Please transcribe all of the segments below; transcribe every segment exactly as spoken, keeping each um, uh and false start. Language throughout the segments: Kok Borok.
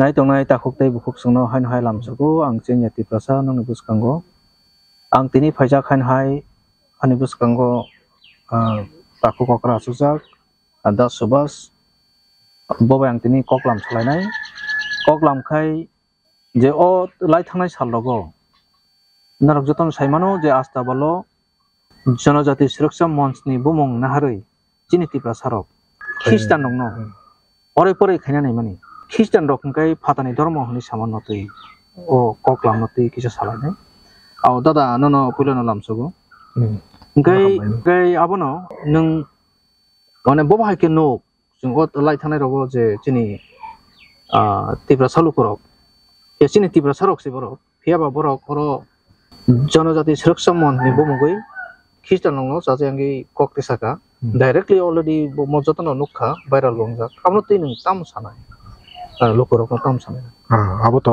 Nai tongnai takhuk tei bukhuk chwngno haino hai lamsogo, ang chini Tiprasa nokni bwskango. Ang tini phaijak haino hai ani bwskango, ah, takhuk okra achukjak, ah, Das Subhas. Bo bai ang tini koklam salainai. Koklam khai je o lai thangnai sal rogo norok jotono sai mano je Astabalo Jonojati Suraksha Monch ni bumung naharwi chini Tiprasa rok Khristan rokno Hmm. oroi poroi khaina naimani. Khristan rok hwnkhe phatani dhormo hwnwi sama notwi o koklam notwi kisa salainai. Ao dada nono puilano lamsogo. Hmm. Hwnkhe, Habai. Hwnkhe abono nwng mane bo bahai khe nuk chwng o lai thangnai rogo je chini, ah, Tiprasa lukurok. Ye chini Tiprasa rok se borok. Phiya ba borok oro Jonojati Suraksha Monch ni bumungwi Khristan rokno chacha yangwi kok tisaka. Hmm. Directly already bo mo jotono nukha, viral wngjak. Abono twi nwng tamo sanai? Ah, lukurokno tamo sanai? Ah, abo to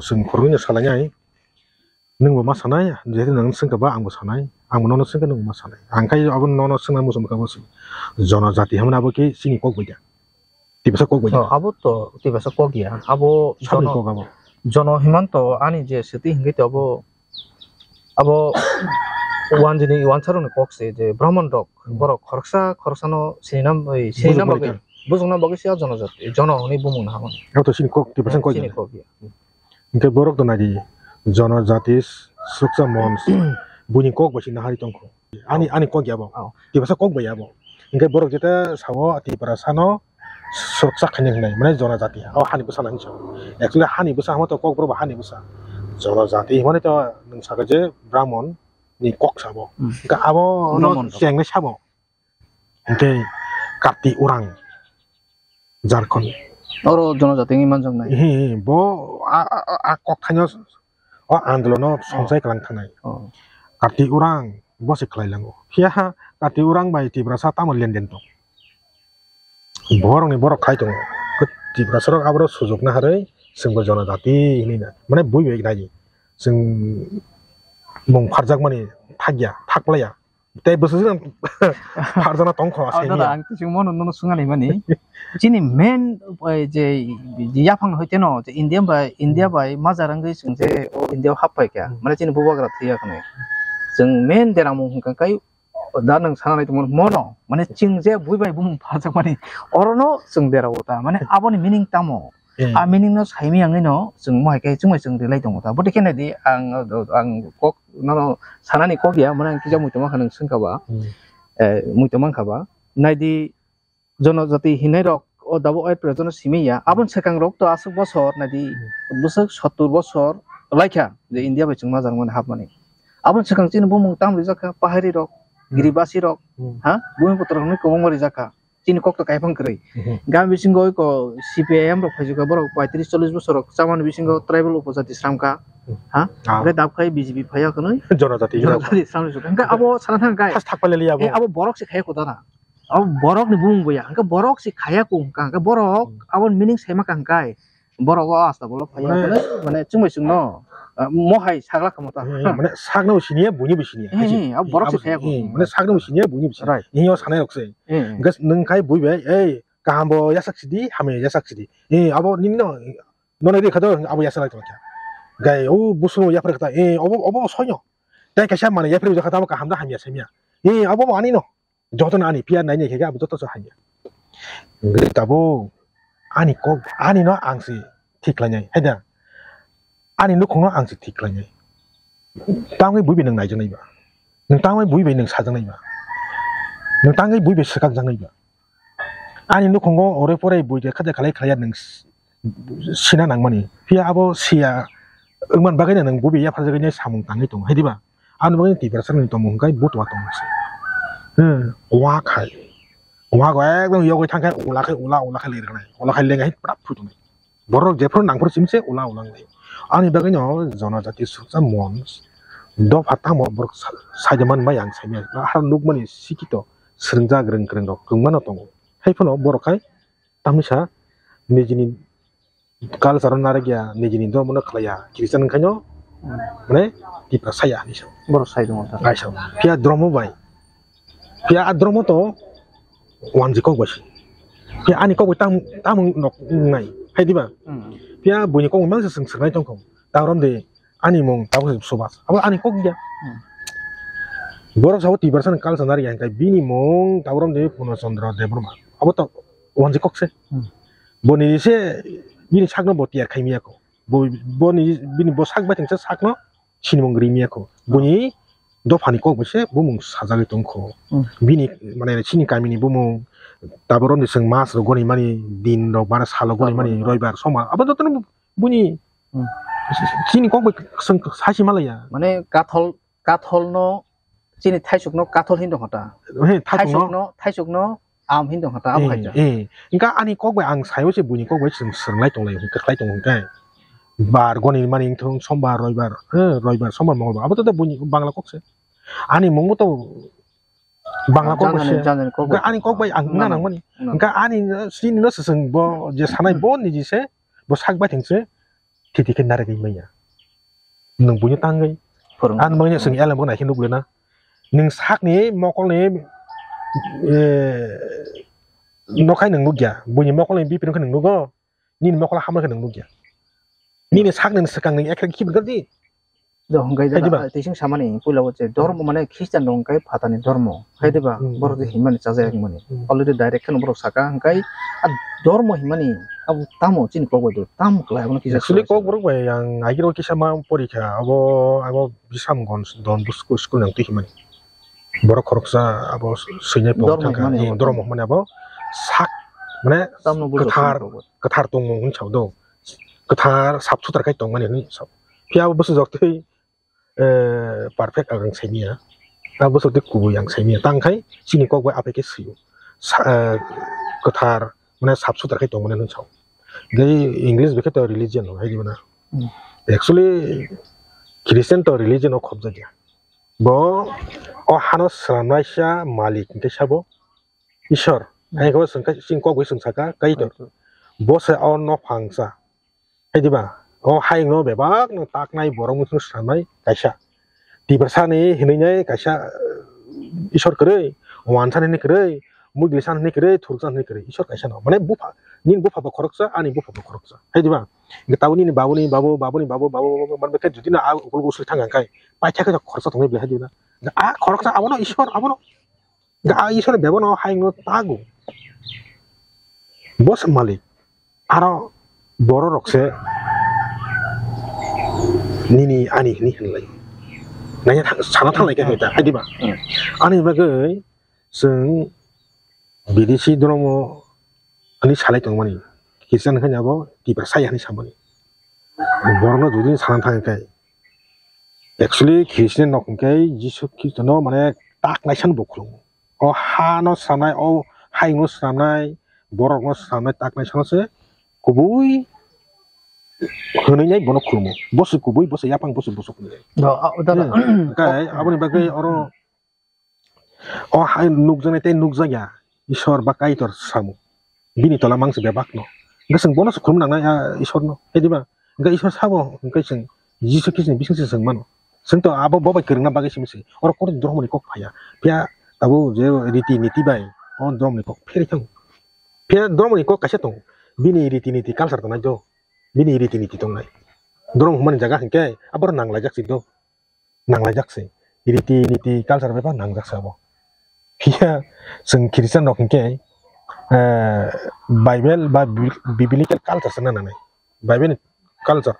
chwng khoroknwino salainai. Nwngbo ma sanai, jehetu nwng swngkha ba angbo sanai. Angbo nono swngkha nwngbo ma sanai. Ang khai abo nono swngna muchung kha bo se. Jonojati hwnmani abo khe chini kok bai da. Tiprasa kok bai. Oh, abo to Tiprasa kok ya. Abo Sabni jono, kok abo. Jono himanto ani je siti hingke to abo, abo wanjini wansaroni kok se je Brahman rok Hmm. borok khoroksa khoroksano sinam, oi, sinam Bujukmani bagwi, kan. Bujukna bagwi se jono jat, jono hwnwi bumung na hamani. Abo to sini kok, Tiprasa kok ya. Sini kok ya. Hingke borok to nai di, Jonojati Suraksha Monch, buini kok bai se nahari tongkho. Ani, ani kok ya bo. Oh. Tiprasa kok bai ya bo. Hingke borok jeta sao Tiprasano suraksha khaina hinai, mane jonojati. O hani bwsa nang hinso. Actually hani bwsa hamo to kokborok ba hani bwsa. Jonojati himani to nwng saka je Brahmon ni kok sabo. Hmm. Hingke abo no Brahmon rok. Chengnai sabo. Hingke Kati Orang. Jharkhand. Oro jonojati wngwi manjaknai. Hi, hi, bo a, a, a, a kok thaino o andolono Oh. songchai kwlang thanai. Oh. Kati Orang bo se khlai lango. Phiya Kati Orang bai Tiprasa tamo lenden tong. Borokni borok khai tongo. Khe Tiprasa rok aboro sujok naharwi chwngbo jonojati hinwi na. Mane bui bai nai. Chwng mung pharjakmani thakya, thaklaiya. Tei bwswk se nang pharjana tongkho Oh, asai dada, hiya. Ang kising mono nono swngani mani. Chini main, eh, je, je yaphang hoite no, je India bai, India Hmm. bai majar wngwi chwng je o India o hap pai kha. Hmm. Mane chini bubagra thwiya khne. Chwng main deramung hwnkha kai da nwng sana nai tongmani mono. Mane chwng je bui bai bumung pharjakmani orono chwng derao ta. Mane Hmm. aboni meaning tamo? Hmm. A meaning no saimiyangwi no chwng mohai khe chwngbai chwng relai tongo ta. Bwtwi khe nai di ang, ang kok nono sanani kok ya, mane ang kisa muitu mankha nwng swngkha ba, Hmm. eh, muitu mankha ba. Nai di jonojati hinai rok o dabo oi present no simi ya. Aboni swkang rok to aswk bosor nai di Hmm. bwswk sottur bosor laikha je India bai chwng majar mani hapmani. Aboni swkang chini bumung tam rijak kha, pahari rok, Hmm. giribasi rok, Hmm. ha, bumi putra rokni kwbangma rijak kha. Chini kok to kaiphang kwrwi. Mhm. Gam bisingo iko C P I M rok phaijak kha, borok paitris chollis bosor rok chamani bisingo tribal upojati sram kha. Mhm. Ha? Ah. Hwnkhe dap khai B J P phaiya kwnwi. Jonojati, jonojati sram rok. Hwnkhe abo sana thang kai. Khas thak palai liya abo. Eh, abo borok se khaiya kho dana. Abo borok ni bumung boya. Hwnkhe borok se khaiya kho hwnkha. Hwnkhe borok Hmm. abo meaning saima kha hwnkhe. Borok o asta bolo phaiya Mane kwnwi, mane chwngbai chwngno, ah, mohai sagla kha mota. Eh, mane sakno bo siniya, buini bo siniya. Eh, Haisi. eh, abo borok se Abo, khaiya kho. Eh, mane sakno bo siniya, buini bo siniya. Right. Ini o sanai rok se. Eh, eh. Hwnkhe nwng khai bui bai, ei, kaham bo yasak sidi, hamya yasak sidi. Eh, abo nini no, nono ri kha do, abo yasak lai tongkha. Gai, o busuno yaphre kha ta, eh, obo, obo soino. Tai kaisa mane yaphre jakha ta, abo kaham da hamya samya. Eh, abo bo ani no. Jotono ani phiya nai nai khe abo joto se hamya. Hwnkhe tabuk ani kok, ani no ang se thik khlainai, hai da? Ani nukhungno ang se thik khlainai. Tangwi bui bai nwng naijaknai ba? Nwng tangwi bui bai nwng sajaknai ba? Nwng tangwi bui bai swkakjaknai ba? Ani nukhungo oroi poroi bui de khaja khalai khlaiya nwng s-, sina nangmani. Phiya abo siya wngmani bagwino nwng bubi yapharjagwi nai samung tangwi tongo, hai diba? Ani bagwi Tiprasa ni tongmung hwnkhe butua tongma se. Hmm, wa khai. Wa go ekdom yogwi thangkhe ula khai ula, ula khai liriknai. Ula khai lengai pura phutunai. Borok jephru nangphru simi se ula ula wngnai. Ani bagwino Jonojati Suraksha Monch dopha tamo borok sa-, saida man bai ang saimya. Har nukmani sikito swrwngjak rwng kwrwng rok kwbangma no tongo. Haiphano borok khai tamisa nijini culture no narwkya, nijini dhormo no khlaiya, Christian wngkhaino, Hmm. mane, Tiprasa ya hinwi sao. Borok sai tongo ta. Ai sao. Phiya dhormo bai. Phiya a dhormo to wanji kok bai se. Phiya ani kok bai tam, tam wng nok wngnai. Hai diba? Hmm. Phiya buini kok mangsa swng swrwngnai tongkho. Tabrom de ani mung tabuk se Subhas. Abo ani kok ya. Hmm. Borok sabo Tiprasa ni culture nari ya hwnkhe bini mung tabrom de Purno Chandra Debbarma. Abo to wanjwi kok se. Hmm. Boni se bini sakno bo tiyar khai miya ko. Bo, boni, bini bo sak bai tengsa sakno sinimung ri miya ko. Boni dophani kok bai se bumung sajagwi tongkho. Hmm. Bini, mane, chini kamini bumung tabuk romni chwng mas rok goni mani, din rok bara salo goni mani, Roibar, Sombar. Abo jotono buni Hmm. chini kok bai chwng saisi malaya. Mane kathol, katholno chini thaisukno kathol hin tongkha ta. He, thaisukno. Thaisukno, thaisukno am hin tongkha ta, abo Eh, hai ta. Eh. Hingkha ani kok bai ang sayo se buini kok bai chwng swrwnglai tonglai, kwrwklai tongo hwnkhe. Bar goni mani wngthung, Sombar, Roibar, eh, Roibar, Sombar, Mongolbar. Abo to, to buini Bangla kok se. Ani mungbo to Bangla kok bai se. Janjani, janjani kok bai. Hingkha ani kok bai ang Nang, nang mani. nang. Hingkha ani, eh, chini no swswng bo je sanai Hmm. bo niji se, bo sak bai theng se, thiti khe narigwi manya. Nwng buino tangwi. Phwrwng. Ang bangni swng elem bo naikhe nukle na. Nwng sakni mokolni, eh, nokhai nwng nukya. Buini mokolni bipino khe nwng nugo. Nini mokol hamya khe nwng nukya. Nini sakni swkang nwng ekhe khibir di. Do hwnkhe Hai diba? Jara, tei sing samani puila o je dormo mane Christian rok hwnkhe phatani dormo. Hai diba? Hmm. Borok je himani chajayak mani. Hmm. Already direct kheno borok saka hwnkhe a dormo himani abo tamo chini kok bai do, tamo kwlai abono kisa Actually, swlai kok borok bai ang agiro kisa ma porikha, abo, abo Bisramganj Don Bosco school nang twi himani. Borok khoroksa abo swinai pok Dormo thangkha, himani eh, abo dormo tamo. Himani abo sak, mane Tamno bujok kwthar, himani abo. Kwthar tongmung hwn sao do. Kwthar sap suthar khai tongmani hwn sao. Phiya abo bwswk jok twi eh, perfect ang saimanya. Abo bwswk tei kubui ang saimanya. Tang khai chini kok bai aphai khe swio. Sa-, eh, kwthar, mane sap suthar khai tongmani hwn sao. Tei English bai khe to religion no hai di bana. Hmm. Actually, Christian to religion o khobjakya. Bo o hano swnamnaisa malik hwnkhe sabo Ishwar. Hmm. Hai khe bo swngkha, chini kok bai swng saka, Kaitor. Kaitor. Bo se o nophang sa. Hai diba? O hayungno bebak no taknai borok wngkhe swnamnai kaisa. Tiprasani hinwi nai kaisa, eh, Ishwar kwrwi, Wansani hinwi kwrwi, Muiglisa hinwi kwrwi, Thuruksa hinwi kwrwi, Ishwar kaisa no. Mane bupha, nini bupha bo khoroksa, ani bupha bo khoroksa. Hai diba? Hingke tabuk nini babuni babu, babuni babu, babu, babu, manbai khe jodi no a ukulgo usui thang kha khe, paitha khe khoroksa tongwi belai hai diba? A khoroksa abono Ishwar, abono. Ga Isor bebeno hayungno tago. Bo se malik. Aro bororok se nini ani hini hinlai. Nanya thang, sana thanglai khe Hmm. hai ta, hai diba? Hmm. Ani bagwi chwng bidesi dhormo ani salai tongmani. Christian khe abo Tiprasa ya hinwi samani. Borokno jodi sana thang khe, actually, Christian rok hwnkhe Jisu Khristono mane tak naisano bo khulungo. O hano swnamnai, o hayungno swnamnai, borokno swnamnai tak naisano se kubui hwnwi nai bono khulumo. Bo se kubui, bo se yapang, bo se bosok hwnwi. Do, a, o, dada. Hmm. Hwnkhe aboni bagwi oro O hai nukjaknai tei nukjakya Isor ba Kaitor samung. Bini tola mangsi bebakno. Hwnkhe chwng bono se khulum nangnai, ah, Isorno. Hai diba? Hwnkhe Isor sabo, hwnkhe chwng Jisu Khristoni bisingtwi chwng mano. Chwng to abo bo bai kwrwngna bagwi simi se. Oro kok dhormoni kok phaiya. Phiya tabuk je riti niti bai o dhormoni kok pherwi thango. Phiya dhormoni kok kaisa tongo. Bini riti niti culture tongnai do. Bini riti niti tongnai. Dhormo hwnmani jaga hwnkhe aboro nanglaijak se do. Nanglaijak se. Riti niti culture bai ba nangjak se abo. Phiya chwng Christian rok hinkhe, eh, Bible ba bi-, biblical culture se nangnai. Bible ni culture.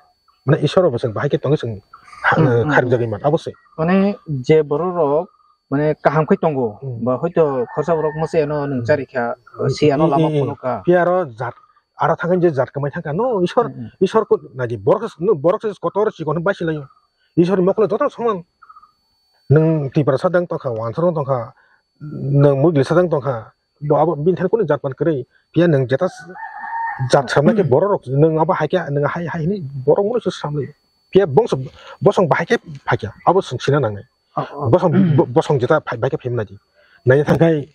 Mane Isor bo chwng bahai khe tongwi chwng ha-, Hmm, hmm, kharjagwi man. Abo se. Mane je borok rok mane kaham khe tongo. Hmm. Ba hoito khorsa borok mwsai ano nwng Hmm. chari kha, Hmm. si ano Hmm, lama hmm, hmm. Phunuk kha. Phiya aro jat, aro thangwi je jat kwmai thang kha. No, Isor, Hmm, hmm. Isor ko, naji borok se, no, borok se kotor chikon bai si laio. Isor ni mokol joto soman. Nwng Tiprasa dang tongkha, Wansaro tongkha, nwng Muiglisa dang tongkha, bo abo bini thani kunu jat pan kwrwi. Phiya nwng jeta jat samna khe borok rok, nwng abo hai khe, nwng hai, hai hini borok mano se samlai. Phiya bongso, bosong bahai khe phaikha, abo chwng sina nangnai. Oh, oh. Bosong, bo-, bosong jeta phai, bahai khe phaimani di. Naina thangkhai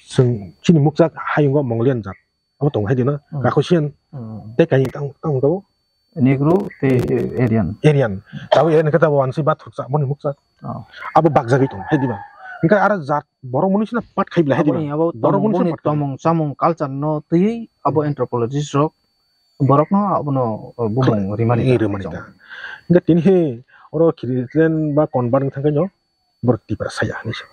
chwng chini mukchak hayungo Mongolian jat. Abo tongo hai dino, Hmm. Kakhosian. Hmm. Tei kaini tang, tang tongo? Negro tei Aryan. Aryan. Tabo Aryan khe tabo wansi ba thuksa, boni muksa. Oh. Abo bakjagwi tongo, hai diba? Hingkhe aro jat borok mwnwi sino pat khai bela, hai diba? Aboni abo borok mwnwi sino tomung, pat khai. Tomung, chamung, culture no twiwi abo Hmm. Anthropologist rok Borokno abono, o, bumung rimani ta. Rimani ta. Hingke tini he oro Christian ba convert wng thangkhe no borok Tiprasa ya hinwi sa.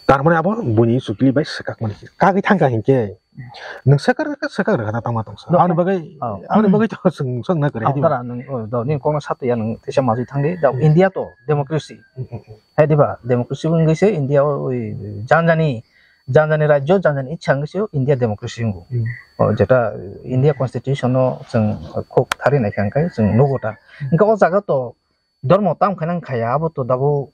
Tar mane abo buini chukli bai swkak mani. Kagwi thangkha hinkhe nwng swkak rwkha, swkak rwkha na tangma tongsa. No, aboni bagwi, oh. Aboni bagwi to chwng, chwng na kwrwi. Oh, dara nwng, oh, do, nini kokno satwi ya nwng teisa majwi thangdi. Da, hmm. India to democracy. Hmm, hmm, hmm. Hai diba? Democracy wngwi se India o, oi, janjani, janjani rajyo, janjani ichha wngwi se India democracy wngo. Hmm. O, jeta India constitution no chwng khuk thari naikha hwnkhe chwng nugo ta. Hmm. Hwnkhe o jaga to dormo tam khaina wngkha ya, abo to dabo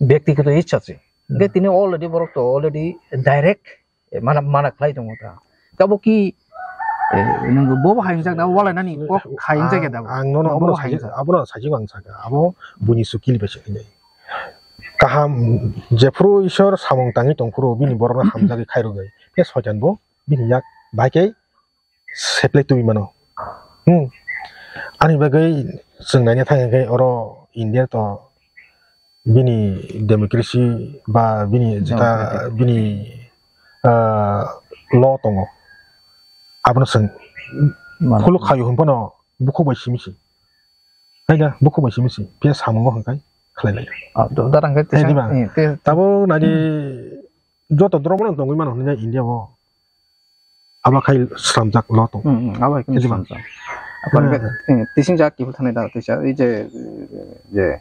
byaktigoto ichha se. Hmm. Hwnkhe tini already borok to already direct, eh, mana, mana khlai tongo ta. Tabo ki, eh, nwng bobo hai wngjak da, walai nani kok hai wngjak ya da. Ang nono abono sachi, abono sachi ang saka. Abo buini chukli bai se hinwi. Kaham, jephuru Isor samung tangwi tongphuru bini borokno hamjagwi khairogwi. Khe soitan bo bini yak bai khe seplai twi mano. Hmm. Ani bagwi chwng naina thang khe oro India to bini democracy ba bini jeta democratic. Bini, ah, law tongo. Abono chwng mano. Khuluk khayo hwn phano bukhuk bai simi si. Hai da, bukhuk bai simi si. Phiya samungo hwn khai khlai lai. Ah, do, darang khe hai tisa, diba? Eh, te- Tabo nadi joto dromo no tongwi mano hwnwi India o. Abo khai slamjak law tong. Hmm, hmm, abo hai khe slamjak. Apan khe, eh, tising jak kiphil thanai da tisa, ei je, je,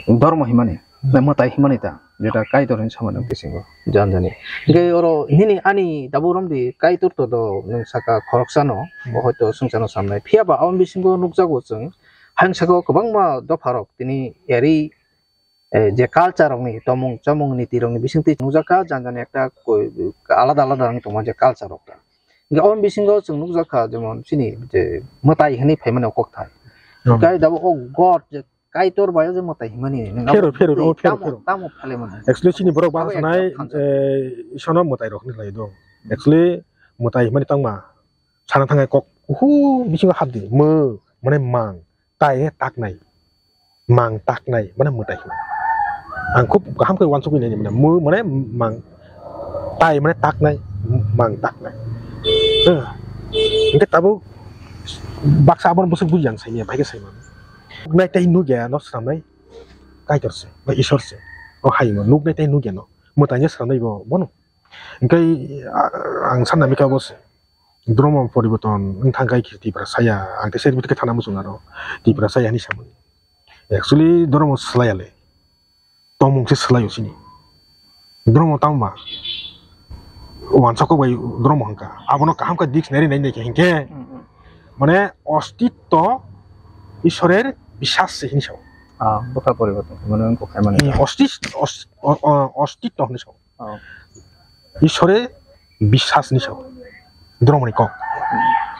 dormo himani, na mwtai himani ta, jeta Kaitor hin samani tisingo, janjani. Hingke oro nini ani tabuk romdi Kaitor to do, nwng saka khoroksano, bo hoito swngchano samnai. Phiya ba aboni bisingo nukjago chwng, hayung saka o kwbangma dopharok tini eri, eh, je culture rokni tomung chamung niti rokni bisingtwi nukjakha, janjani ekta koi alada alada wng tongma je culture rok ta. Hingke aboni bisingo chwng nukjakha, jemon chini je mwtai hinwi phaimani o kokthai. Hmm. Hingke dabo o God je Kaitor bai o je mwtai himani, nang phero, abo phero, tei oh, phero, tamo, phero. Tamo phale mano. Actually, chini borok abo bahasa ekdom nai, thansa. Eh, isono mwtai rok hinwi khlai do. Actually, mwtai himani tangma sana thangnai kok, uhu, bisingo hapdi, mw, mane mang, tai he taknai. Mang taknai, mane mwtai hino. Ang khub kaham khe uansukwi naini, mane mw, mane mang, tai, mane taknai, mang taknai. Eh, hingke tabuk baksa abono bwswk buji ang saimanya, bai khe saimano. Nuknai tei nukya no swnamnai Kaitor se, ba Isor se. O hayungno nuknai tei nukya no. Mwtaino swnamnai bo, bono. Hingke, a-, ang sanna mikha bo se. Dromo poriborton wng thang khai Tiprasa ya. Ang khe serbi khe thana muchung aro. Tiprasa ya hinwi samani. Actually, dromo swlaiya le. Tongmung se swlaio chini. Dromo tamo ba? Uansukgo bai dromo hwnka. Abono kaham khe dictionary nai nai khe hinkhe, hmm, hmm, mane ostitto Ishorer biswas se hinwi sao. Ah, bwkha poriborton khe mane wngkha khaimani. Hmm, ostis-, os-, o-, o-, ostitto hinwi sao. Oh. Ishore biswas hinwi sao. Dromoni kok.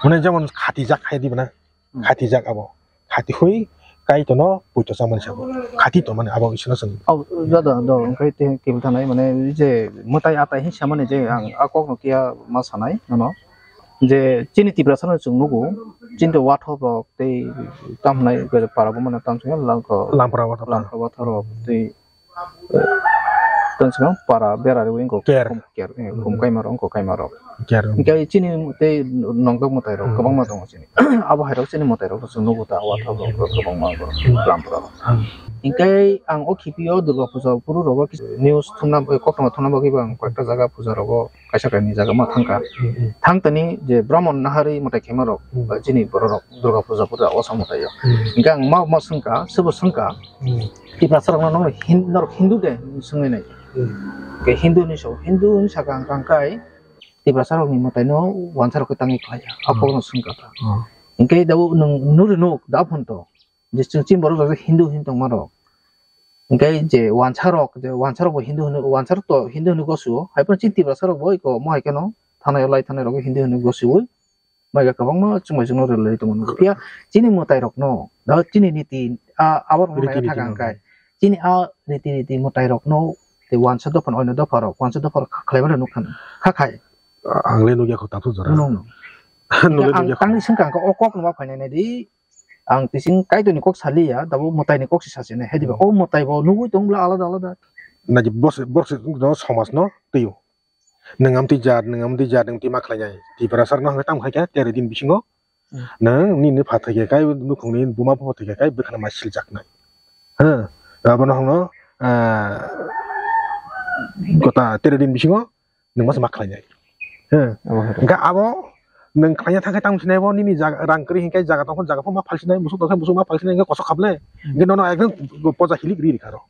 Mane jemon khatijak hai diba na? Hmm. Khatijak abo. Khati hui Kaitorno poito chamani sabo. Khati tongmani abo Ishorno chwng. Oh, joto, do, onkhe te kiphil thanai, mane je mwtai atai hinwi samani je ang a kokno kiya ma sanai nono. Je chini Tiprasano chwng nugo, chini to wathok rok tei tamhnai para bo mano tamsong langko. Lampra wathok. Lampra wathok rok tei Tonsong para bera riwi wngkha. Ker. Kum ker, eh, kum kaima rok, wngkha kaima rok. Ker. Hingke chini tei nongdok mwtai rok, hmm, kwbangma tongo chini. Abo hai rok chini mwtai rok chwng nugo ta, wathok rok kwbangma borok, hmm, lam rok. Hmm. Hingke ang o khipi o Durga puja buru rogo news thumna, eh, koktwma thumna bagwi bo ang koyekta jaga puja rogo kaisa kainwi jaga ma thangkha. Hmm, hmm. Thangtani je Brahman nahari mwtai khaima rok, hmm, ba chini borok rok Durga puja puja osa mwtai o. Hmm. Hingke ang ma ma swngkha, swbo swngkha. Hmm. Tiprasa rokno nokno hin-, norok Hindu de swngwi nai. Hmm. Ke Hindu ni so, Hindu ni saka ang kang kai, Tiprasa rokni mwtai no wansa rok tangwi khlai ya. Hmm. Apo no swngkha ta. Hmm. Hingke dabo nwng nuri nuk da phon to. Je chwng chini borok rok Hindu hin tongma rok. Hingke je wansa rok, je wansa rok bo Hindu hino, wansa rok to Hindu hino gosu o. Hai phano chini Tiprasa rok bo iko mo hai khe no thanai o lai thanai rok Hindu hino gosu o. Mai khe kwbangma chwng bai chwngno rwlwi tongo. Phiya chini mwtai rokno, da chini niti, a, abo rokno riti niti thang no. Khe chini a riti niti mwtai rokno tei wansa dopha, oino dopha rok, wansa dopha rok kha-, khlai mano nukha, kha khai. Ang le nukya kho tabuk jora. Nung. Nung le ang nukya kho. Tangni swngkha ang khe o kok no ma phainai nai di. Ang tising Kaitorni kok saliya, dabo mwtaini kok se sasinai. Hai diba, hmm, o mwtai bo nugwi tong bwla alada alada. Naji bos, bos, somaj no twiyo. Nwng amtwi jat, nwng amtwi jat, nwng twi ma khlainai. Tiprasa rokno hwnkhe tamo khai khe tero din bisingo Hmm. Nwng nini phathai khe kai, nukhungni buma phathai khe kai, bwkhano ma siljaknai. Ha, abono hwngo, ah, gota tere din bisingo nwng masa ma khlainai. Ha. Abo hai. Hwnkhe abo nwng khlaina thangkhe tamo sinai bo nini jaga, rang kwrwi hinkhe jaga tongkha, jaga pho ma phalsinai, musuk tongkha, musuk ma phalsinai, hwnkhe kosok khaplai. Hmm. Hwnkhe nono ekdom poja hilik ri rikha ro.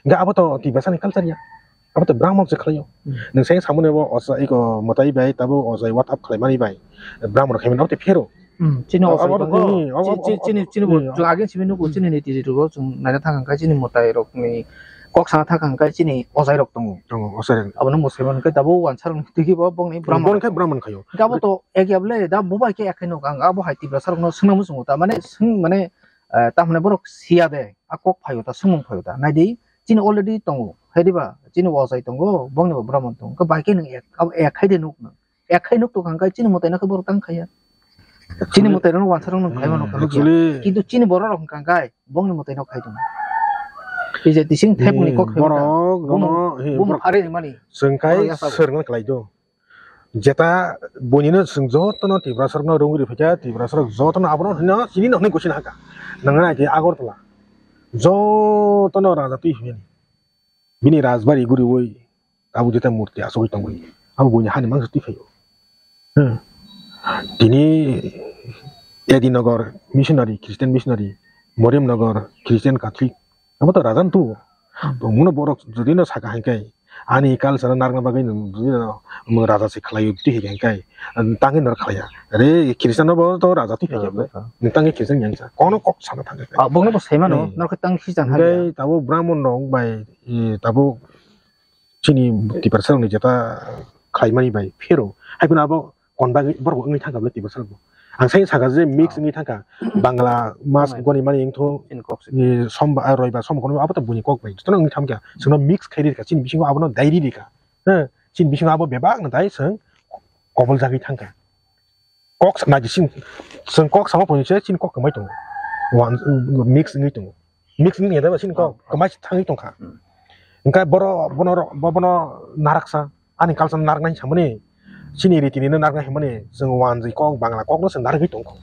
Hwnkhe abo to Tiprasani culture ya. Abo to Brahmon se khlaio. Hmm. Nwng sai samani bo osa iko mwtai bai tabo ojai watap khlaimani bai. Brahmon khaimani abo to phero. Hmm, chini abo, ojai abo tongo. Chini, abo, chini, chini bo hmm, lagin simi nugo, hmm, chini niti rok chwng naina thang kha chini mwtai rok ni kok sana thang kha chini ojai rok tongo. Tongo, ojai rok. Abo no musulman khe tabo wansa rok tiki bo bongni Brahmon. Bongni khe Brahmon khaio. Hwnkhe abo to ek ya bole da bo bai khe ek khaino ang abo hai Tiprasa rok no swngna muchungo ta mane swng mane, eh, tamni borok siya de a kok phaio ta swngmung phaio ta nai di chini already tongo hai di ba chini ojai tongo bongni bo Brahmon tongo hwnkhe bai khe nwng ek abo ek khai de nuk nwng. Ek khai nuk tong kha, hwnkhe chini mwtai no khe borok tang khaiya. Chini mwtai rok wansa rok no khai mano khe nukya. Actually, kintu chini borok rok hwnkha hwnkhe bongni mwtai no khai tongo. Tei je tising thepung ni kok khai borok mano, no, he, bung borok phari ni mani. Chwng kai borok yasa bo. Swrwng no khlai do. Jeta buini no chwng joto no Tiprasa rok no rwngwi rw phaikha, Tiprasa rok joto no abono hwnwi no chini no hwnwi gosini hakha. Nang nai khe Agartala. Joto no raja twi hwnwi. Bini rajbari guriwi abo jeta murti asogwi tongmani. Abo buini hani mangsa twi phaio. Hmm. Tini Edinagar missionary, Christian missionary, Moriamnagar Christian Catholic. Abo to raja tu. Hmm. Tongmano borok jodi no saka haikai. Ani culture narwkna bagwi nwng jodi no raja se khlaio twi haikai. Tangwi nor khlaiya. Re Christian no bo to raja twi phaikha. Raja twi phaikha. Nwng tangwi Christian yang sa. Kono kok sana thangkha. Ah, bongno bo saimano, hmm, nor khe tang khichang haiya. Hwnkhe tabo Brahmon rok bai, eh, tabo chini Tiprasa rokni jeta khlaimani bai phero. Hai phano abo kon bagwi borok wngwi thangkha bwle Tiprasa rok bo. Ang sai sakha je mix, ah, wngwi thangkha. Bangla mas, hmm, goni mani wngtho, chini kok se. Eh, somba-, ah, roiba, somba kono abo to buini kok bai. Jotono wngwi thangkha. Chwngno mix khai rikha. Chini bisingo abono dai rikha. He, chini bisingo abo bebak no dai chwng kobol jagwi thangkha. Kok sa-, naidi chini, chwng kok sama phone se chini kok kwmai tongo. Wan, mix wngwi tongo. Mix wngwi da chini kok kwmai thangwi tongkha. Hmm. Hwnkhe boro, bono ro-, bo-, bono naraksa, ani culture naraknai samani, chini riti nino naraknai hwnmani, chwng wanjwi kok, Bangla kokno chwng narwgwi tongkha.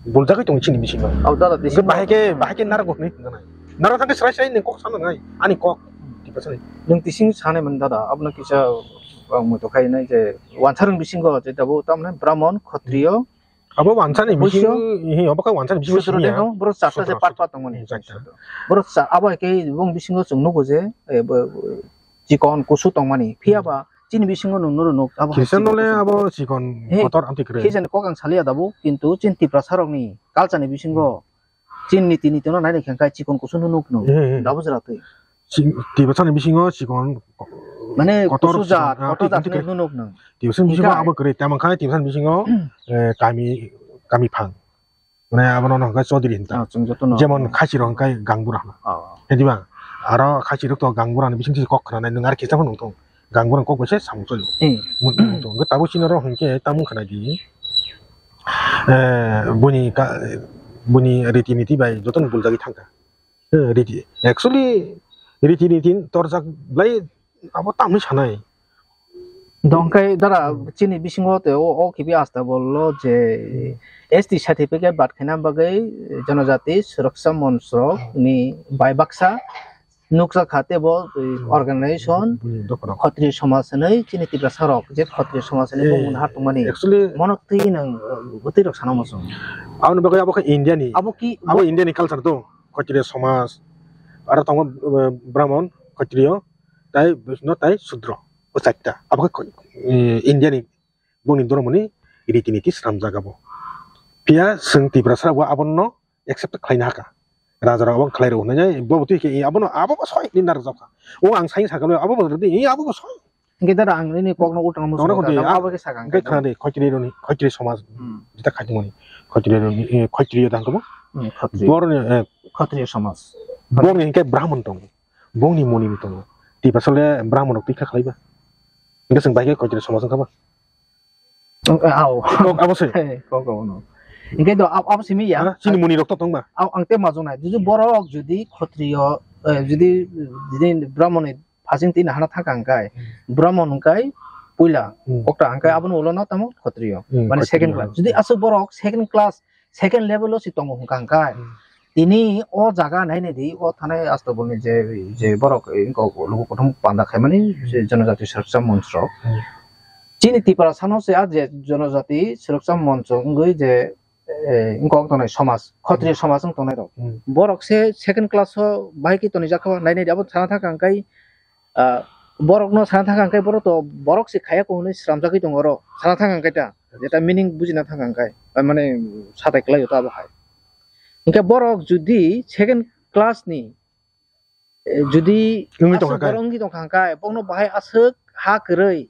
Buljagwi tongo chini bisingo. Abo dada, hwnkhe bahai khe, bahai khe narwgo hwnwi hwnjanai. Narwk thangkhe srai srai nwng kok sana nai, ani kok. Tiprasani. Nwng tising sanai man dada, abono kisa, ang muitu khai nai je, wansarwng bisingo je tabuk tamni Brahmon, Khotriyo, Abo wansani bisingo, Boisyo, hi, abo khe wansani bisingo Sudro sini de ya. Dong, borok charta je Sudro, part part tongmani. Sudro. Borok cha-, abo hai khe bong bisingo chwng nugo je, eh, bo, bo, chikon kusu tongmani. Phiya ba, chini bisingo nwng noro nuk, abo hai Christian chikon no le kusu. Abo chikon he, kotor amtwi kwrwi. He jani kok ang saliya dabo, kintu chini Tiprasa rokni culture ni bisingo, chini niti niti no naina khe khe chikon kusu no nuk nuk. He, he. Dabo jwra twi. Chini Tiprasani bisingo chikon mane kotor kusu jat, chikon, ah, kotor jat hinwi nuk nuk. Tiprasani bisingo abo kwrwi, tamo khe Tiprasani bisingo, eh, kami, kami phang. Mane abono hwnkhe Chaudhary hinta. Ah, chwng jotono. Jemon Khasi rok hwnkhe Gangbura hwno. Ah. Hediba, aro Khasi rok to Gangbura ni bising kok khna nai nwng ar kisa phano nung thung. Gangbura kok bai se samung choli. Hmm. Mun, mun thung. Hwnkhe tabuk chini rok hwnkhe tamung khna di. Eh, buni ka, buni riti niti bai jotono buljagwi thangkha. Eh, riti, actually, riti niti torjak belai abo tamni sanai. Dongkai dara chini bisingo te o, o kibi asta bollo je S T certificate bat khaina bagwi Janajati Suraksha Monch rok ni bai baksa nukjak kha tebo, eh, organization Buni dophano. Khotriyo somaj hinwi chini Tiprasa rok je Khotriyo somaj hinwi eh, bumung har tongmani. Actually, mono twi nang, eh, bwtwi rok sana muchung. Aboni bagwi abo khe India ni. Abo ki abo bo India ni culture to. Khotriyo somaj, aro tongo, eh, Brahmon, Khotriyo, tai Bisnu, tai Sudro, o charta. Abo khe, eh, India ni bongni dhormo ni riti niti swnamjak abo. Phiya chwng Tiprasa rok bo abono accept khlaina hakha. Raja rok abo khlai rw hwnwi, bo bo twi khe abono abo bo soi ni narwk jak kha. O ang sai sakha abo bo rwdi, abo bo soi. Hingke dara ang nini kokno ultano muchungo tongna ta, kho de, abo khe sakha hingke khna de, khoitri roni, khoitri somaj, hmm, jeta khaitongmani, khoitri roni, eh, khoitri yo dang kobo? Hmm, khotriyo. Boroni, eh, khotriyo somaj. Boroni hingke Brahman tongo, bongni moni bo tongo. Tiprasa le Brahman rok twi kha khlaiba. Hingke chwng bai khe khoitri somaj wngkha ba? Ang, eh, ao. Kok abo se? He, kok abo no. Hingke do, ab-, abo simi ya. Ha? Chini moni rok to tongba? Ao, ang te majong nai. Juju borok judi khotriyo, eh, judi, judi Brahman ni phasing twi nahana thangkha hwnkhe, hmm, Brahmon hwnkhe puila, hmm, okta hwnkhe, hmm, abono ulo no tamo khotriyo. Hmm, mane khotriyo. Second class. Jodi aswk borok second class second level o se tongo hwnka hwnka. Hmm. Tini o jaga nai nai di, o thanai Astabol ni je, je borok, eh, wngkha luku kothom panda khaimani, je Janajati Suraksha Monch rok. Hmm. Chini Tiprasa no se a je Janajati Suraksha Monch wngwi je, eh, wngkha tongnai somaj, Khotriya somaj wng tongnai rok. Hmm. Borok se second class o bahai khe tonijak kha, nai nai di abo sana thang kha hwnkhai, ah, borok no sana thang kha hwnkhai borok to, borok se khaya ko hwnwi sramjagwi tongo oro. Sana thang kha hwnkhai ta, jeta meaning bujina thang kha hwnkhai, ah, mane satai kwlai o to abo hai. Hwnkhe borok judi second class ni, eh, judi wngwi tongkha aswk kai. Borok wngwi tongkha hwnkhe, bokno bahai aswk ha kwrwi,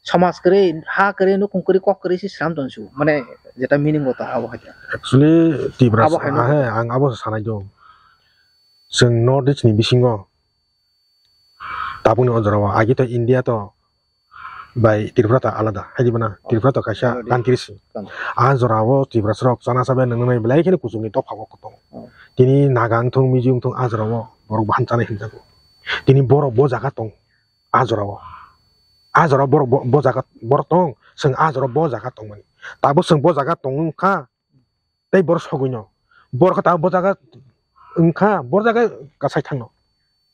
somaj kwrwi, ha kwrwi, nukhung kwrwi, kok kwrwi se sram tong su. Mane jeta meaning bo ta abo hai. Actually, Tiprasa, abo hai no. He, ang abo sanai do. Chwng North East ni bisingo tabukni o jora o, agi to India to bai Tripura ta alada, hai di bana, Tripura to kaisa already country si. Country. A jora o Tiprasa rok chana chabai nang nang belai kheno kuchuk ni dopha o tongo. Oh. Tini Naga wngthung, Mizo wngthung, a jora o borok bahan chanai hinjago. Tini borok bo jaga tong, a jora o. A jora o borok bo, bo jaga borok tong, chwng a jora o bo jaga tong mani. Tabuk chwng bo jaga tong wngkha, tei borok sogwi no. Borok khe tabuk bo jaga wngkha, bo jaga kasai thangno.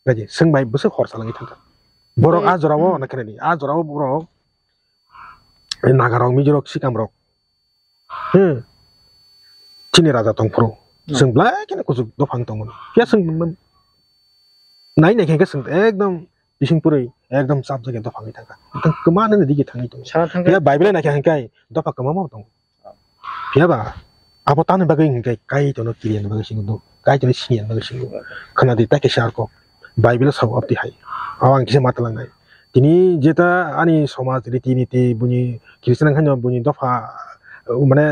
Gaji, chwng bai bwswk hor salangwi thangkha. Borok a jora o, hmm, nakhani, a jora o borok, eh, Naga rok, Mizo rok, Sikam rok. Hmm. Chini raja tong phuru. Hmm. Chwng belai kheno kuchuk dophang tongmani. Phiya chwng nai nai khe chwng ekdom bising purwi ekdom chap jagwi dophangwi thangkha. Tang kwma nini digi thangwi tongo. Sana thangkha. Phiya Bible nai khe hwnkhe dopha kwma ma tongo. Phiya ba, abo tamni bagwi hwnkhe Kaitorno kiriya bagwi singo do, Kaitorno siniya bagwi singo. Khna di, ta kisa ar kok. Bible sao abdi hai. Abo ang kisa ma talangnai. Tini jeta ani somaj riti niti buini Christian wngkha no buini dopha, mane,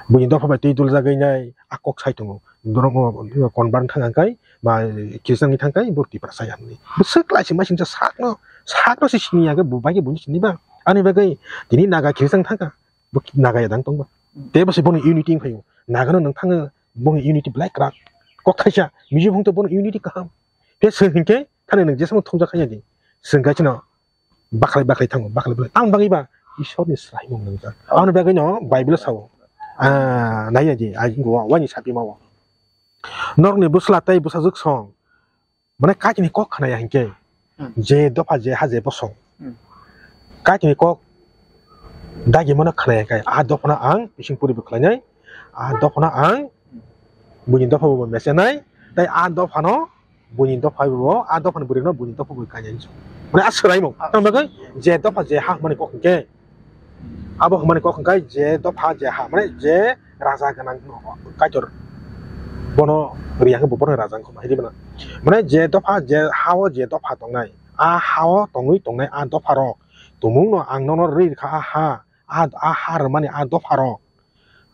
buini dopha bai twi dul jagwi nai a kok sai tongo. Borok no convert thang kai ba Christian wngwi thang kai bo Tiprasa ya hinwi. Bwswk lai se mai singsa sakno, sakno se siniya khe bo bai khe buini sini ba. Ani bagwi tini Naga Christian thang kha. Bo Naga ya dang tongba. Hmm. Tei bo se bono unity wngphaio. Naga no nwng thangwi bono unity belai kwrak. Kok thaisa, Mizo phung to bono unity kaham. Tei chwng hinkhe thani nwng jesamo thumjak khaiya di. Chwng kaisa no bakhrai bakhrai thango, bakhrai bakhrai. Tamoni bagwi ba Ishwar ni swraimung nwngjak. Aboni bagwi no Bible o sao. Ah, naiya di, ai, wa-, wani sapima o. Norokni bwsla tei bwsajwk song. Mane Kaitorni kok khnaya hinkhe, hmm, je dopha je ha je bosong. Hmm. Kaitorni kok dagi mano khnaya khe, a dophano ang bising puri bo khlainai, a dophano ang buini dopha bo mesenai, tei a dophano buini dopha bo, a dophani bwrwino buini dopha bo kainai. Mane a swraimung. Ah. Tamo bagwi je dopha je ha hwnmani kok hinkhe, abo hwnmani kok hwnkhe je dopha je ha, mane je raja gwnang Kaitor bono riya khe bo bono raja wngkha, hai di bana. Mane je dopha je ha-o je dopha tongnai, a ha-o tongwi tongnai a dopha rok tumungno ang nono rwi rwkha a ha, a, a ha rwmani a dopha rok,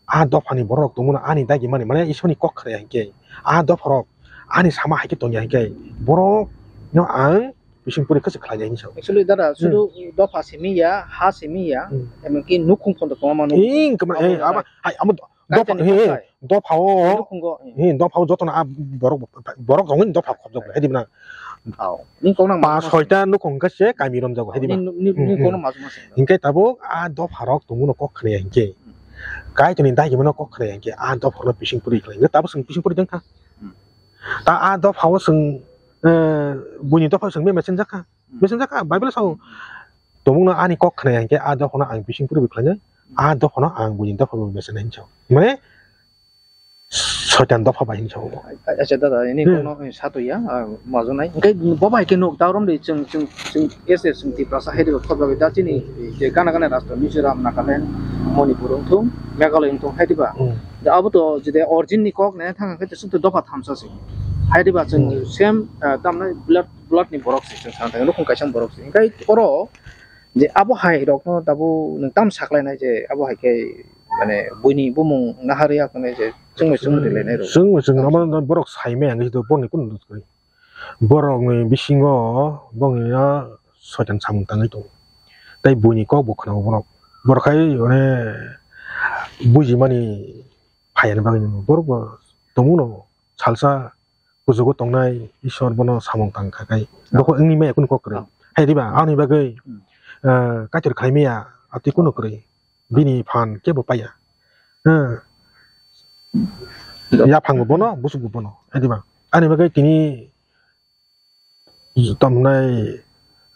a dophani borok tumungno ani dagi mani, mane Isorni kok khnaya hinkhe a dopha rok ani sama hai khe tongya hinkhe borokno ang bising puri khe se khlainai hinwi sao. Actually, dada, hmm, sudu dopha simi ya, ha simi ya, hmm, emonki nukhung phondo kwma mano. Ing, kwma, abo eh, abo, hai, abo dopha, kaitani he, he, kok sai. Dopha o, nukhugo, eh, he, dopha o jotono a borok, borok rok ni dopha khobjak hai di bana. Aw, ning kok nang pa ma soita nukhung khe se kami romjago hai di bana. Ning, ning, hmm, ning kok hmm, nang ma ma sing. Hinkhe tabuk a dopha rok tongmano kok khnaya hinkhe. Hmm. Kaitorni dagi mano kok khnaya hinkhe a dopha rok bising puri khlai. Tabuk chwng bising puri dengkha. Hmm. Ta a dopha o chwng, eh, buini dopha o chwng mema chengjakha. Hmm. Mechengjak kha, Bible sao. Tumungno ani kok khnaya hinkhe a dophano ang bising puri bo khlainai, a dophano ang buini dopha bo mechenai hinwi sao. Mane, soitan dopha bai hinwi sao. Acha, dada, ini hmm, kono, eh, satwi ya, ah, majonai. Hinkhe bo bai khe nuk, ta romdi chwng, chwng, chwng, ese chwng Tiprasa hai diba khobjagwi da chini, je gana gana rastro Mizoram, Nagaland, Manipur wngthung, Meghalaya wngthung hai diba. Hmm. Da abo to jede origin ni kok nai thang khe chwng to dopha thamsa se. Hai diba chwng hmm, same, ah, tamnai blood blood ni borok se chwng sana thangwi nukhung kaisa borok se. Hinkhe oro je abo hai rok no tabuk nwng tam saklainai je abo hai khe mane buini bumung naharya khe je chwngno chwng rilainai rok. Chwngno chwng amo borok saimaya hinkhe borokni kunu dukhu kwrwi. Borokni bisingo bongni soitan samung tangwi tongo. Tei buini kok bo khwnao borok. Borok hai mane bujimani phaiyani bagwi borok bo tongmano salsa kuchugo tongnai Isor bono samung tang kha khai. Bokhe wngwi maya kunu kok kwrwi. Hai diba? Aboni bagwi, hmm, eh, Kaitor khlai maya atwi kunu kwrwi. Bini phan kebo paiya. Eh, Yaphango bono, busukbo bono. Adiba. Ani bagwi tini tamnai,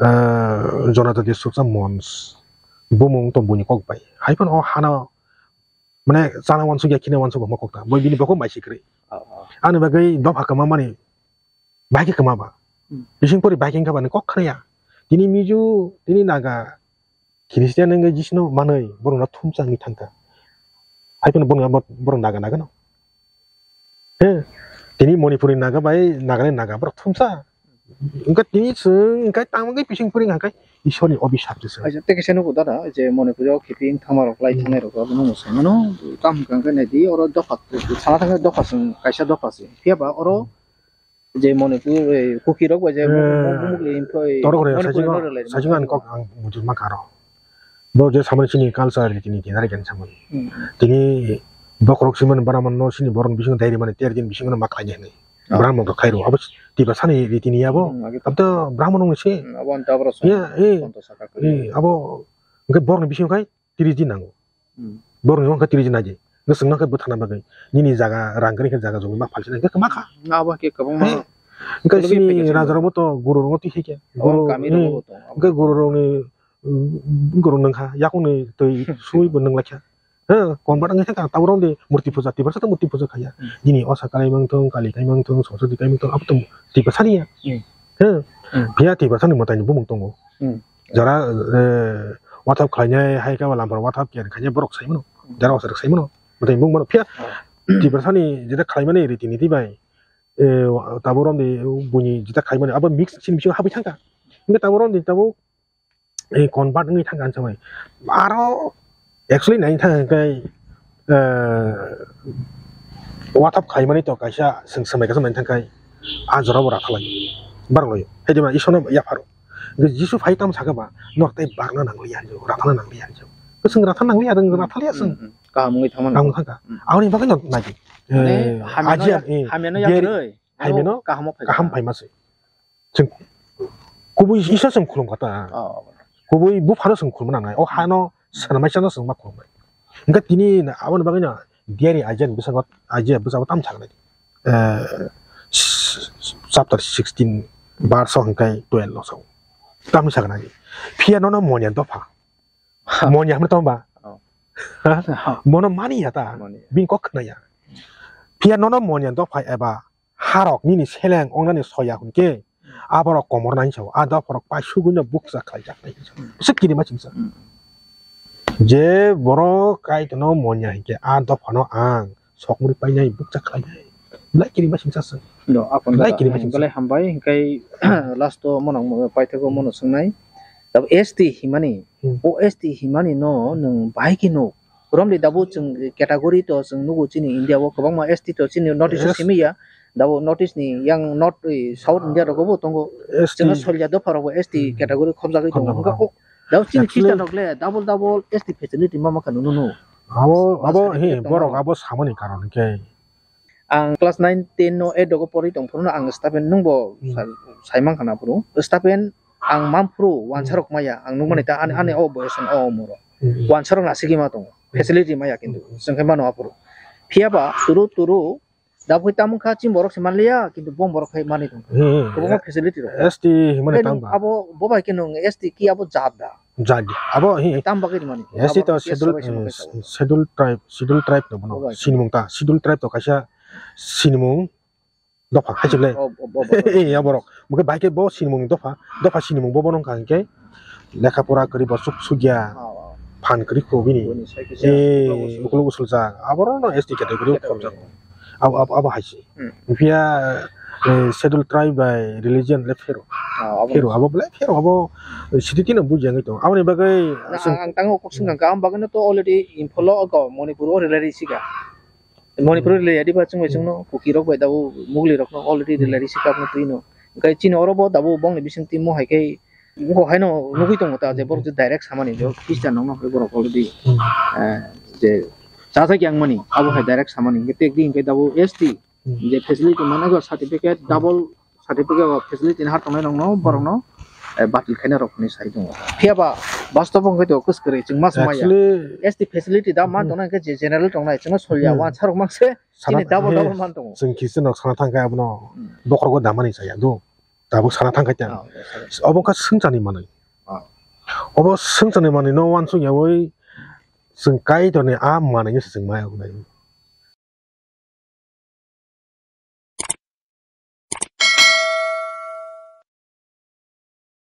ah, Jonajati Surcha Mons bumung to buini kok bai. Hai phano o hano mane chana wansuk ya khina wansuk bo kok ta. Boi bini bokong bai sikri. Oh, oh. Ani bagwi dopha kama mani bai khe kama ba. Hmm. Bising pori bai khe kha ba ni kok khna ya. Tini Mizo, tini Naga, Christian wngwi Jisno manwi borokno thumsa wngwi thangkha. Hai phano borok, borok Naga Naga no. He, tini Manipurni Naga bai Nagani Naga borok thumsa. Wngkha tini chwng wngkha tamo wngkha bising pori wngkha Ishwarni obisap se. Acha, tei kaisa nugo dada, je Manipur o khipi wng thangma rok lai thangnai rok abono mwsai mano. Tamo wngkha wngkha naidi oro dopha, sana thangkha dopha chwng kaisa dopha se. Phiya ba oro je Manipur, eh, Kuki rok bai je, eh, bumung, bumung le info, eh, torok re, Manipur sajingo, no rwlai sajingo ani kok ang mujur ma karo. Bo je samani chini culture, riti niti nari kan samani. Hmm. Tini bokrok simani Brahman no sini borok bisingo dairi mani ter din bisingo ma khlai ni hinwi. Ah. Brahman rok khai ro. Abo Tiprasani riti ni abo. Hmm, agi. Abo to Brahman no se. Hmm, abo anta abro sa. Ya, eh. Konto saka kri. Eh, abo, hwnkhe borok ni bisingo khai tris din nango. Hmm. Borok ni hwnkhe tris din naidi. Hwnkhe chwng no khe bwthana bagwi. Nini jaga rang kwrwi khe jaga jogwi ma phalsina hwnkhe ma kha. Abo khe kwbangma. Hwnkhe chini raja rok bo to guru rok twi khe khe. Abo guru, kami rok bo to. Hwnkhe guru rok ni, um, guru nung kha. Yakung ni twi sui bo nung lai kha. He, convert wngwi thangkha, tabuk rok de murti puja, Tiprasa to murti puja khaiya. Hmm. Nini Osa Kalai mangthung, Kali kai mangthung, Saraswati kai mangthung, abo to Tiprasa ni ya. Hmm. He, hmm, phiya Tiprasa ni mwtai ni bumung tongo. Hmm. Jara, eh, wathap khlainai, hai khe lampar wathap kiyan khainai borok sai mano. Hmm. Jara Osa rok sai mano. Mwtai ni bumung mano. Phiya, hmm, Tiprasa ni jeta khlaimani riti niti bai, eh, tabuk rok de buini jeta khlaimani, abo mix chini bisingo habwi thangkha. Hingke tabuk rok de tabuk eh, convert wngwi thangkha, ang samai. Aro actually naina thangkha khe, eh, wathap khaimani to kaisa chwng swmai kaisa naina thangkha, ah, jora bo rathalai. Barlai. Hai de ma Iswrano yapharo. Jisu phai tamo sakha ba, norok tei barna nangliya hinjo, rathana nangliya hinjo. Chwng rathana nangliya, chwng rathaliya chwng. Hmm, hmm. Kaham wngwi thangmani. Kaham wngwi thangkha. Hmm. Aboni bagwi no nai di. Mane, eh, hamyano ajia, yak-, eh, hamyano yak diari, rwi. Hamyano kahamo phai kaham kha. Phaima se. Chwng kubui Iswar chwng khulum kha ta. Oh. Kubui buphano chwng khulum nangnai. O hano swnamai chano chwng ma khulumnai. Hingkhe tini aboni bagwino diari Isaiah ni bwskango, Isaiah bwskango tamo saknai. Eh, chapter sixteen, verse o hingkhe twelve o sao. Tamo saknai. Phiya nono moniya dopha. Ha. Moniya hwnwi tamo ba? Oh. Ha? Ha. Mono mani ya ta? Moniya. Bini kok khna ya. Phiya nono moniya dopha eba harok nini seleng ongnani soya hwnkhe, aborok komor nai sao, a dopharok paisugwino bukcha khlaijaknai hinwi sao. Hmm. Bwswk kirima singsa. Hmm. Je borok Kaitorno moniya hinkhe, a dophano ang sokmuri painai bukcha khlainai. Belai kirima singsa swng. No, akon belai da, kirima singsa. Belai hambai, hinkhe last o mono, paithago mono swngnai. Tab S T himani, hmm, o S T himani no nwng bahai khe nuk. Romdi dabu chwng category to chwng nugo chini India o kwbangma S T to chini North East o simi ya. Dabu North East ni yang North, eh, South India rogo bo tongo. S T. Chwng solya dopha rogo S T category khobjagwi tongo. Hwnkhe o, dabu chini Christian rok le double double S T facility ma ma kha nunu nu. Abo, abo, he, borok abo samani karon khe. Ang class nine, ten no, eight rogo porwi tong phuru no ang stapen nungbo sai mankha na phuru. Stapen ang man phuru wansa rok maya, ang nukmani ta ani, ani o boyos o umoro. Hmm. Wansa rok nasigwi ma tongo. Facility maya kintu. Hmm. Chwng khe mano aphuru. Phiya ba turu turu dabwi tamung kha chini borok se manliya, kintu bong borok khai manwi tongkha. Hmm. Kwbangma facility rok. S T himani tei tang ba? Abo bo bai khe nwng S T ki abo jat da? Jat di. Abo hi. Tam bagwi rimani. S T to schedule, eh, schedule tribe, schedule tribe no bono. Sinimung ta, schedule tribe to kaisa sinimung dopha, hai chible. Oh, oh, oh, oh. Eh, ya borok. Mungkin bai khe bo sinimung dopha, dopha sinimung bo bono wngkha hinkhe lekha pora kwrwi bo suk sukya. Oh, oh. Phan kwrwi kho bini. Boni sai khe eh, ukulok usuljak. Aborok no S T category o khobjak. Abo, abo, abo hai se. Hmm. Phiya, eh, schedule tribe by religion le phero. Ah, abo phero, abo belai phero, abo, eh, siti tino buji yang itu. Aboni bagwi na, ang, ang tango kok singkang ka, ang bagwi no to already Imphal o go, Manipur o relai risi ka. Manipur o relai adi ba chwng bai chwng no, Kuki rok bai dabo, Mugli rok no already relai risi ka, aboni twi no. Hingke chini oro bo dabo bongni bising twi mo hai khe Bo haino nugui tongo ta je borok je direct samani je Christian rok no hai borok already, eh, je chajak yang mani abo hai direct samani hingke tekdi hingke dabo S T je facility manago certificate double certificate o facility ni har tongnai rok no borok no, eh, batil khaina rok hinui sai tongo. Phiya ba Bastob wngkhe to kwskwrwi chwng mas maya. Actually, S T facility da man tongnai, hwnkhe je general tongnai chwngno solya, hmm, wansarok mang se sana chini double, he, double man tongo. Chwng khe chwngno sana thangkhe abono, hmm, bokhorogo damani chaya do. Tabuk sana thangkhe ta. Ah, okay, sorry. Obo wngkha swngcharni manwi. Ah. Obo swngcharni manwino wansukyawi chwng Kaitorni a manwino se chwng maya wngnai.